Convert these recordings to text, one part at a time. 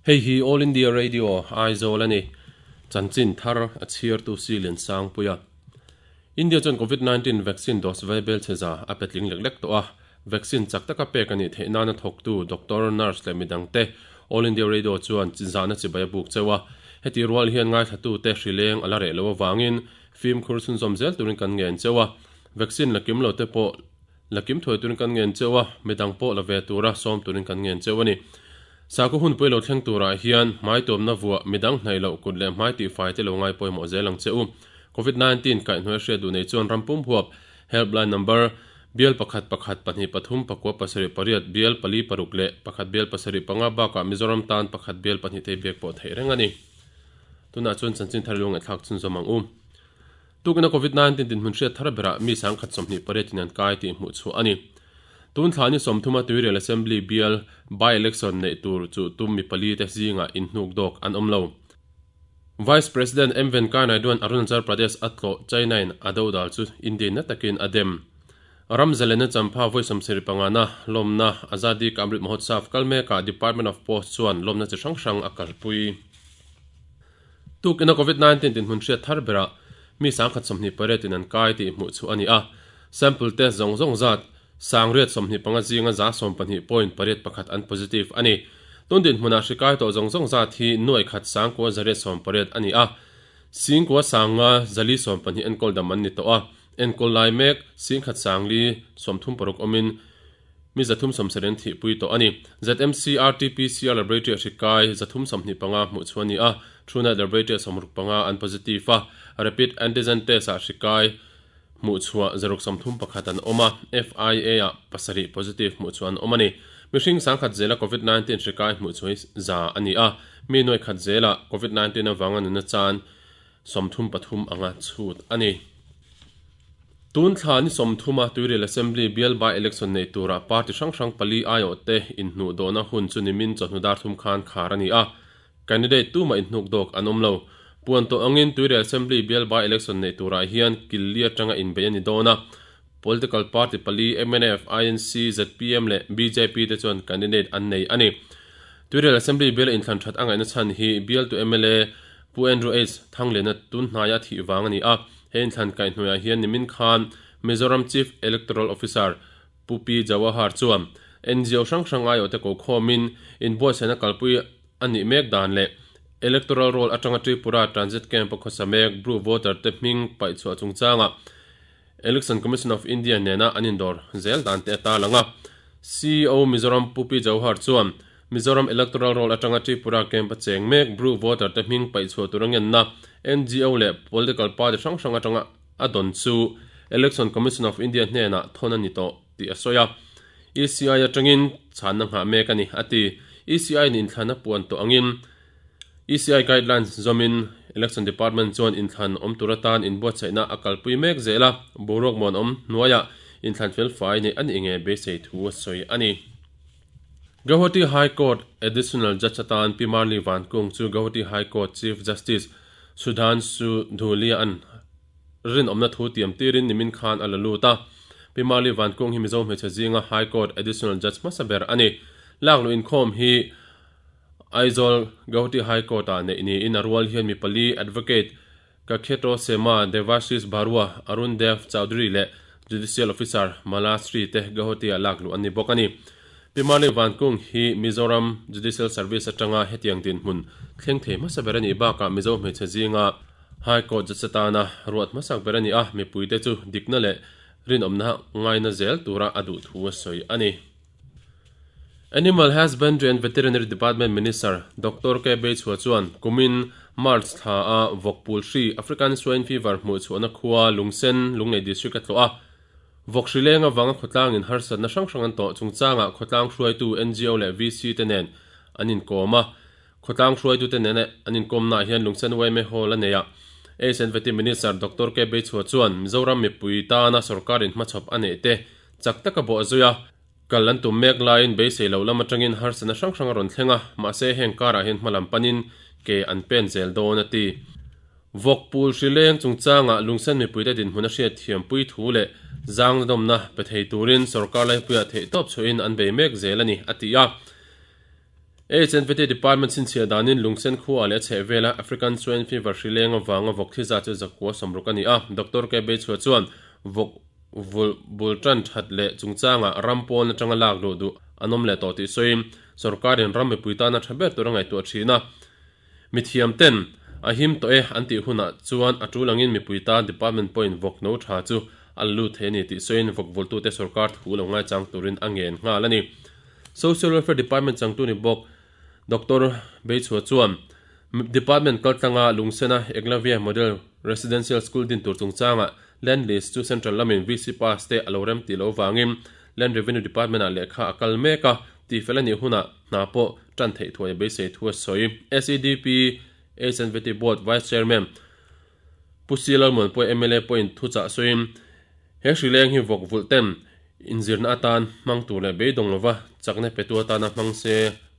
Hei hi All India Radio, Aizawl a ni. Chanchin thar a chhiartu si Liansangpuia. India chuan Covid 19 vaccine dose vaibel chhe za a pe tling lek lek tawh a. Vaccine chak taka pek a nih theih nana thawktu doctor, nurse leh midangte All India Radio chuan zahna chibai a buk cheu a. Heti rual hian ngaithlatute hrileng a la reh loh avangin fimkhur chhunzawm zel turin kan ngen cheu a. Vaccine la kim lote pawh la kim thuai turin kan ngen cheu a, midang pawh la ve tura sawm turin kan ngen cheu a ni. Sakhaw hunpui lo thleng turah hian hmai tuamna vuah midang hnaih loh kut leh hmai tihfai te lo ngai pawimawh zel ang che u. Covid 19 kaihhnuai hriat duh nei chuan ram pum huap helpline number bial pakhat pakhat pahnih pathum pakua pasarih pariat bial pali paruk leh pakhat bial pasarih panga bakah Mizoram tan pakhat bial pahnih te biak pawh theih reng a ni. Tunah chuan chanchin thar lu ngaihthlak chhunzawm ang u. Tukina Covid 19 dinhmun hriat thar berah mi sangkhat sawmhnih pariat in an kai tih hmuh chhuah a ni. Tun thla ni sawmthuma Tuirial Assembly bial by-election neih tur chu tum mi pali te zingah inhnuk dawk an awm lo. Vice President M Venkaiah Naidu-a'n Arunachal Pradesh a tlawh China-in a dodal chu India na takin a dem. Ram zalena champha vawi sawmsarih pangana lawmna Azadi Ka Amrit Mahotsav kal mekah Department of Post chuan lawmna chi hrang hrang a kalpui. Tukina Covid 19 dinhmun hriat thar berah mi sangkhat sawmhnih pariat in an kai tih hmuh chhuah a ni a, sample test zawng zawng zat sangriat sawmhnih panga zinga za sawmpahnih point pariat pakhat an positive a ni. Tun dinhmunah hri kai tawh zawng zawng zat hi nuai khat sangkua zariat sawmpariat a ni a, singkua sanga zali sawmpahnih enkawl dam an ni tawh a, enkawl lai mek singkhat sangli sawmthum paruk awmin Mi zathum sawmsarih an thihpui tawh a ni. ZMC RT-PCR Laboratory a hri kai 325 hmuh chhuah a ni a, Truenat Laboratory a 65 an positive a, Rapid Antigen Test ah hri kai hmuh chhuah zaruk 31 an awm a, FIA ah pasarih positive hmuh chhuah an awm a ni. Mihring sangkhat zela Covid 19 hri kai hmuh chhuah hi za a ni a, mi nuai khat zela Covid 19 avanga nuna chan 33 anga chhut a ni. Tun thla ni sawmthuma Tuirial Assembly bial by election nei tura party hrang hrang pali aiawhte inhnuh dawhna hun chu nimin chawhnu dar thum khan khar a ni a, candidate tumah inhnuk dawk an awm lo. Puan tawh angin Tuirial Assembly bial by election nei turah hian Killi atanga inbeih a ni dawn a, political party pali mnf, INC, zpm leh bjp te chuan candidate an nei a ni. Tuirial Assembly biala inthlan that a ngaihna chhan hi bialtu mla Pu Andrew H. Thangliana tun hnaia thih vang a ni a, he inthlan kaihhnuaiah hian nimin khan Mizoram Chief Electoral Officer Pu P. Jawahar chuan NGO hrang hrang aiawhte ko khawmin inbuatsaihna kalpui a nih mek dan leh Electoral Roll atanga Tripura Transit Camp a khawsa mek Bru voter te hming paihchhuah chungchangah Election Commission of India nena an indawr zel dan te a tarlang a. CEO Mizoram Pu Pi Jauhar chuan Mizoram Electoral Roll atanga Tripura camp a cheng mek Bru voter te hming paihchhuah tur a ngenna NGO leh political party hrang hrang atanga a dawn chu Election Commission of India hnenah thawn a ni tawh tih a sawi a. ECI atangin chhanna nghah mek a ni, a ti. ECI in inthlan a puan tawh angin ECI guidelines zawmin Election Department chuan inthlan awm tur atan inbuatsaihna a kalpui mek zel a, boruak muanawm hnuaiah inthlan felfai neih a nih nge beisei thu a sawi a ni. Gauhati High Court Additional Judge atan Pi Marli Vankung chu Gauhati High Court Chief Justice Sudhanshu Dhulia-a'n rinawmna thu tiam tirin nimin khan a la lut a. Pi Marli Vankung hi Mizo hmeichhe zinga High Court Additional Judge hmasa ber a ni. Lakluh inkhawm hi Aizawl Gauhati High Court-ah neih niin a rual hian mi pali Advocate Kakheto Sema, Devashish Barua, Arun Dev Chaudhary leh Judicial Officer Mala Sri te Gauhati-ah lak luh an ni bawk a ni. Pi Marli Vankung hi Mizoram Judicial Service atanga hetiang dinhmun thleng thei hmasa ber a nih bakah Mizo hmeichhe zinga High Court judge atana ruat hmasak ber a ni a, mipuite chu dikna leh rinawmna ngaina zel tura a duh thu a sawi a ni. Animal Husbandry and Veterinary Department Minister Doctor K Beichhua chuan kumin March thla a vawk pul hri African Swine Fever hmuh chhuahna khua Lungsen, Lunglei District a tlawh a. Vawk hri leng avanga khawtlangin harsatna hrang hrang an tawh chungchangah khawtlang hruaitu NGO leh VC te nen an inkawm a. Khawtlang hruaitute nena an inkawmnaah hian Lungsen yma Hall a nei a. Aids and Vety Minister Doctor K Beichhua chuan Mizoram mipui tana sorkarin hmachhawp a neih te chak taka bawh a zui a. Kal an tum mek laiin beisei loh lam atangin harsatna hrang hrang a rawn thleng a, mahse heng karah hian hma lam panin ke an pen zel dawn a ti. Vawk pul hri leng chungchangah Lungsen mipuite dinhmun a hriat thiampui thu leh zangna dawmna pe thei turin sorkar laipuiah theihtawp chhuahin an bei mek zel a ni, a ti a. HNVT Department chhinchhiah danin Lungsen khua leh a chhehvela African Swine Fever hri leng avanga vawk thi zat chu zakua sawmruk a ni a. Doctor K Beichhua chuan vawk vulh bul tan that leh chungchangah ram pawn atanga lak luh duh an awm leh tawh tih sawiin sorkarin ram mipui tana tha ber tur a ngaihtuah thin a. Mithiam ten a him tawh e an tih hunah chuan a tul angin mipui tan department pawhin vawk no tha chu a la lut thei a ni tih sawiin vawk vulhtute sorkar thu lo ngaichang turin a ngen nghal a ni. Social Welfare Department changtu ni bawk Doctor Beichhua chuan Department kaltlanga Lungsena Eklavya Model Residential School din tur chungchangah Land Lease chu Central lamin VC Pass te a lo rem tih loh vangin Land Revenue Department ah lehkha a kal mek a, tihfel a nih hunah hna pawh tan theih thuai a beisei thu a sawi. SEDP HNVT Board Vice Chairman Pu Si Lalmuanpuia mla pawhin thuchah sawiin he hrileng hi vawk vulh ten inzirna atan hmang tur leh beidawng lova chakna petu atana hmang se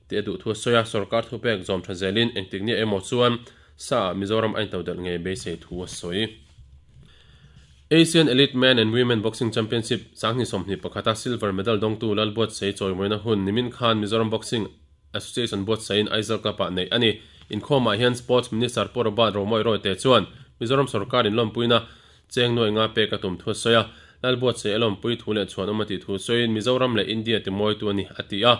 tih a duh thu a sawi a, sorkar thupek zawm tha zelin engtik nia emaw chuan sa ah Mizoram a intodelh ngei beisei thu a sawi. Asian Elite Men and Women Boxing Championship 2021 a silver medal dawngtu Lalbuatsei chawimawina hun nimin khan Mizoram Boxing Association buatsaiin Aizawl Club-ah neih a ni. Inkhawmah hian Sports Minister Pu Robert Romawih Royte chuan Mizoram sorkar inlawmpuina cheng nuai nga pek a tum thu a sawi a, Lalbuatsei a lawmpui thu leh chhuan awm a tih thu sawiin Mizoram leh India timawitu a ni a ti a,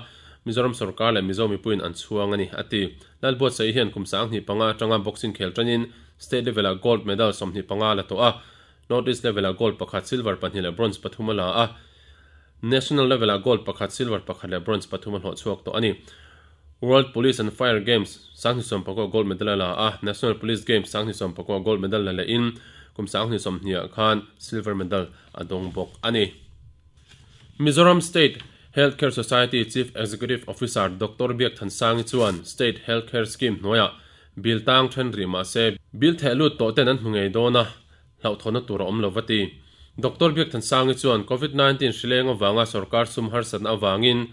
Mizoram sorkar leh Mizo mipuiin an chhuang a ni a ti. Lalbuatsei hian kum 25 atanga boxing khel tanin State level-ah gold medal 25 la tawh a, North East level-ah gold pakhat, silver pahnih leh bronze pathum a la a. National level-ah gold pakhat, silver pakhat leh bronze pathum a hlawh chhuak tawh a ni. World Police and Fire Games 2019 gold medal a la a, National Police Games 2019 gold medal la lehin kum 2020 khan silver medal a dawng bawk a ni. Mizoram State Health Care Society Chief Executive Officer Doctor Biak Thansangi chuan State Health Care Scheme hnuaiah bill tang then rih mah se bill theh lut tawh ten an hmu ngei dawn a, hlauhthawnna tur a awm lo va ti. Doctor Biakthansangi chuan Covid 19 hrileng avanga sorkar sum harsatna avangin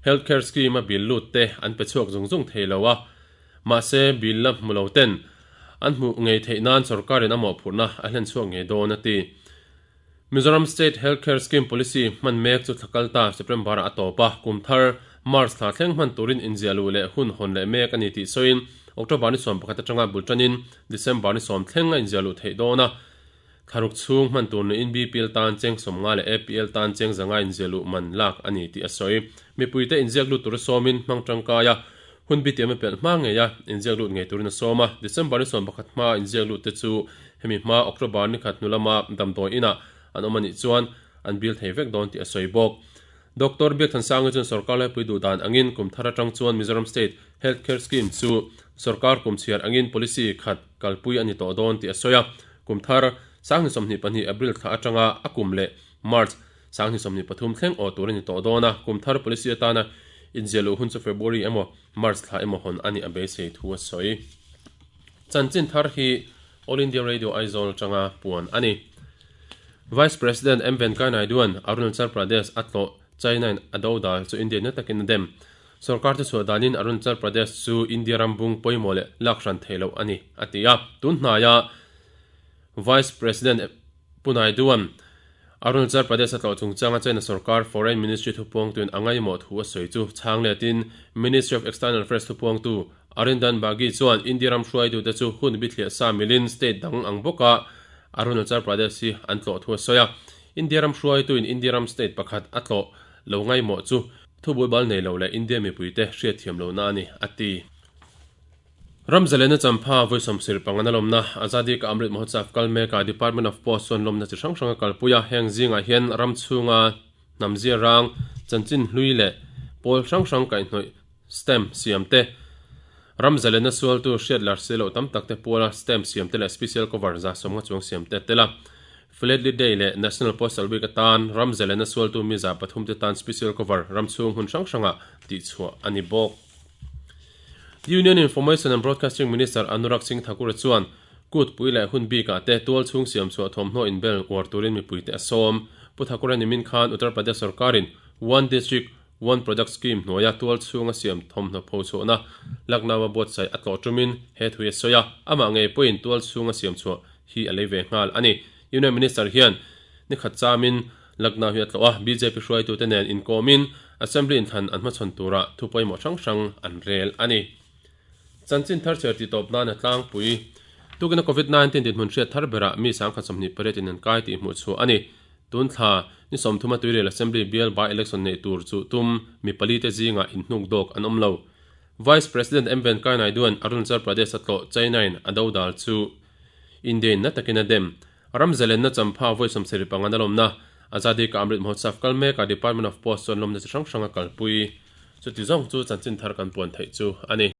Health Care Scheme a bill lut te an pe chhuak zung zung thei lo a, mahse bill la hmu lo ten an hmuh ngei theih nan sorkarin a mawhphurhna a hlen chhuak ngei dawn a ti. Mizoram State Health Care Scheme Policy hman mek chu thla kal ta September ah a tawp a, kum thar March thla thleng hman turin inziah luh leh hun hawn leh mek a ni tih sawiin October ni 11 atanga bul tanin December ni sawm thleng a inziah luh theih dawn a, thlaruk chhung hman tur niin BPL tan cheng 50 leh APL tan cheng 500 inziah luh man lak a ni tih a sawi. Mipuite inziak lut tura sawmin hmang tangkai a, hun bitiam a pelh hma ngei a, inziak lut ngei turin a sawm a. December ni 11 hmaa inziak lut te chu hemi hma October ni khat hnu lama damdawi inah an awm a nih chuan an bil thei vek dawn tih a sawi bawk. Doctor Biakthansangi chuan sorkar laipui duh dan angin kum thar atang chuan Mizoram State Health Care Scheme chu sorkar kum chhiar angin policy khat kalpui a ni tawh dawn tih a sawi a. Kum thar 2022 April thla atanga a kum leh March 2023 thleng aw tur a ni tawh dawn a. Kum thar policy atana inziah luh hun chu February emaw March thla emaw hawn a nih a beisei thu a sawi. Chanchin thar hi All India Radio Aizawl atanga puan a ni. Vice President M Venkaiah Naidu-a'n Arunachal Pradesh a tlawh China-in a do dal chu India na takin a dem. Sorkar chu chhuah danin Arunachal Pradesh chu India ram bung pawimawh leh lak hran theih loh a ni, a ti a. Tun hnaia Vice President Pu Naidu-a'n Arunachal Pradesh a tlawh chungchanga China sorkar Foreign Ministry thupuangtuin a ngaihmawh thu a sawi chu chhang letin Ministry of External Affairs thupuangtu Arindam Baghi chuan India ram hruaitute chu hun bithliah sa milin state dang ang bawka Arunachal Pradesh hi an tlawh thu a sawi a. India ram hruaituin India ram state pakhat a tlawh lo ngaihmawh chu thubulbal nei lo leh India mipuite hriatthiam lohna a ni, a ti. Ram zalena champha vawi sawmsir pangana lawmna Azadi Ka Amrit Mahotsav kal mekah Department of Post chuan lawmna chi hrang hrang a kalpui a, heng zingah hian ram chhunga hnam zia rang, chanchin hlui leh pawl hrang hrang kaihhnawih stamp siam te, ram zalena sualtu hriat lar si loh tam tak te puala stamp siam te leh special cover 150 chuang siam te a tel a. Philately Day leh National Postal Week atan ram zalena sualtu mi 300 te tan special cover ram chhung hmun hrang hrangah tihchhuah a ni bawk. Union Information and Broadcasting Minister Anurag Singh Thakur chuan kut pui leh hun bikah te tual chhung siam chhuah thawmhnaw inbel uar turin mipuite a sawm. Pu Thakur-a nimin khan Uttar Pradesh sorkarin One District, One Product Scheme hnuaia tual chhunga siam thawmhnaw pho chhuahna Lucknow-a buatsaih a tlawh tumin he thui a sawi a, amah ngei pawhin tual chhunga siam chhuah hi a lei ve nghal a ni. Union Minister hian nikhat chamin Lucknow hi a tlawh a, bjp hruaitute nen inkawmin Assembly inthlan an hmachhawn turah thu pawimawh hrang hrang an rel a ni. Chanchin thar chhiar tih tawp nana tlangpui tukina Covid 19 dinhmun hriat thar berah mi 1028 in an kai tih hmuh chhuah a ni. Tun thla ni 30 a Tuirial Assembly bial by election neih tur chu tum mi pali te zingah inhnuk dawk an awm lo. Vice President M Venkaiah Naidu-a'n Arunachal Pradesh a tlawh China-in a dodal chu India-in na takin a dem. Ram zalenna champha vawi 75 an lawmna Azadi Ka Amrit Mahotsav kal mekah Department of Post chuan lawmna chi hrang hrang a kalpui. Chuti zawng chu chanchin thar kan puan theih chu a ni.